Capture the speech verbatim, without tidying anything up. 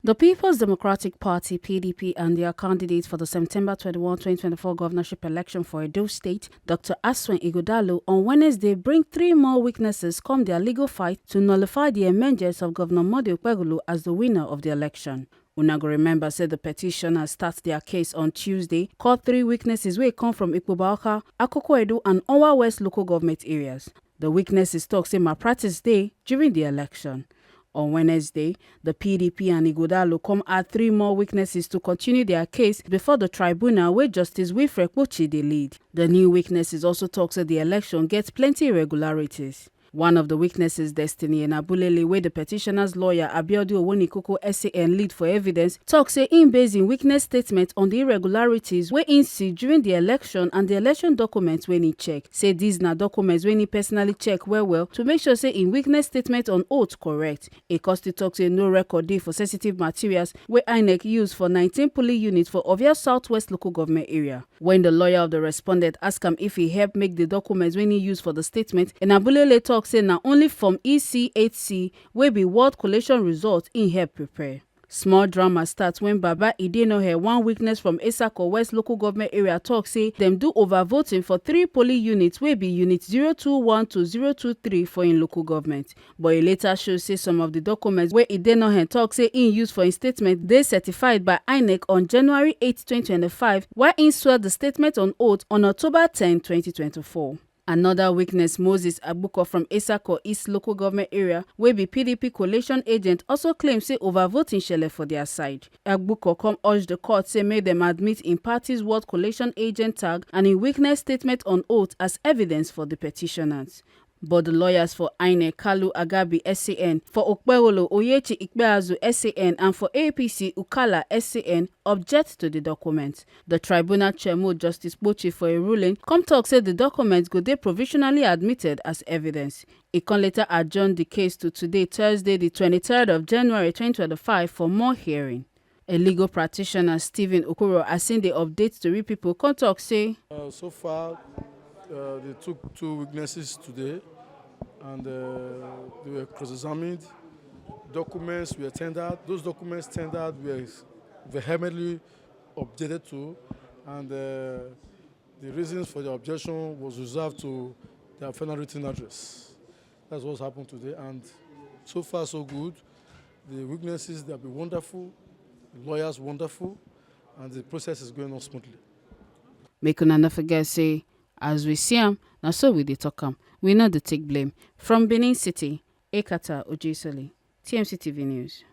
The People's Democratic Party, P D P, and their candidate for the September twenty-one, twenty twenty-four governorship election for Edo State, Doctor Aswen Ighodalo, on Wednesday bring three more witnesses come their legal fight to nullify the emergence of Governor Monday Okpebholo as the winner of the election. Una go remember say the petitioners start their case on Tuesday, call three witnesses wey come from Ikpoba Oka, Akoko Edo and Owa West local government areas. The witnesses talk say malpractice dey during the election. On Wednesday, the P D P and Ighodalo come add three more witnesses to continue their case before the tribunal wey Justice Wilfred Kpochi dey lead. The new witnesses also talk say the election get plenty irregularities. One of the witnesses, Destiny Enabulele, wey the petitioner's lawyer Abiodun Owonikoko S A N lead for evidence, talk say im base im witness statement on the irregularities wey im see during the election and the election documents wey im check. Say these na documents wey im personally check well well to make sure say im witness statement on oath correct. E come still talk say no record dey for sensitive materials wey INEC use for nineteen polling units for Ovia Southwest local government area. When the lawyer of the respondent ask am if he help make the documents wey he use for the statement, Enabulele talk say na only form E C eight C, wey be word collation result, he help prepare. Small drama start when Baba Idenohe, one witness from Esako West local government area, talk say dem do overvoting for three polling units wey be unit zero two one to zero two three for im local government. But e later show say some of the documents wey Idenohe talk say im use for im statement dey certified by INEC on January eight, twenty twenty-five, while im swear the statement on oath on October ten, twenty twenty-four. Another witness, Moses Agbuko from Esako East local government area, wey be P D P collation agent, also claim say overvoting shele for their side. Agbuko come urge the court say make dem admit im party's word collation agent tag and im witness statement on oath as evidence for the petitioners. But the lawyers for INEC, Kalu Agabi S A N, for Okpebholo, Oyechi Ikpeazu S A N, and for A P C, Ukala S A N, object to the document. The tribunal chairman, Justice Kpochi, for a ruling, come talk say the document go dey provisionally admitted as evidence. E come later adjourn the case to today, Thursday, the twenty-third of January twenty twenty-five, for more hearing. A legal practitioner, Stephen Okoro, as im dey update tori pipo, come tok say, Uh, so far, uh, they took two witnesses today, and uh, they were cross-examined. Documents were tendered. Those documents tendered were vehemently objected to, and uh, the reasons for the objection was reserved to their final written address. That's what's happened today, and so far so good. The witnesses, they have been wonderful, the lawyers wonderful, and the process is going on smoothly. Make una no forget say, as we see am, na so we dey talk am. We no dey take blame. From Benin City, Ekata Ojesoli, T M C T V News.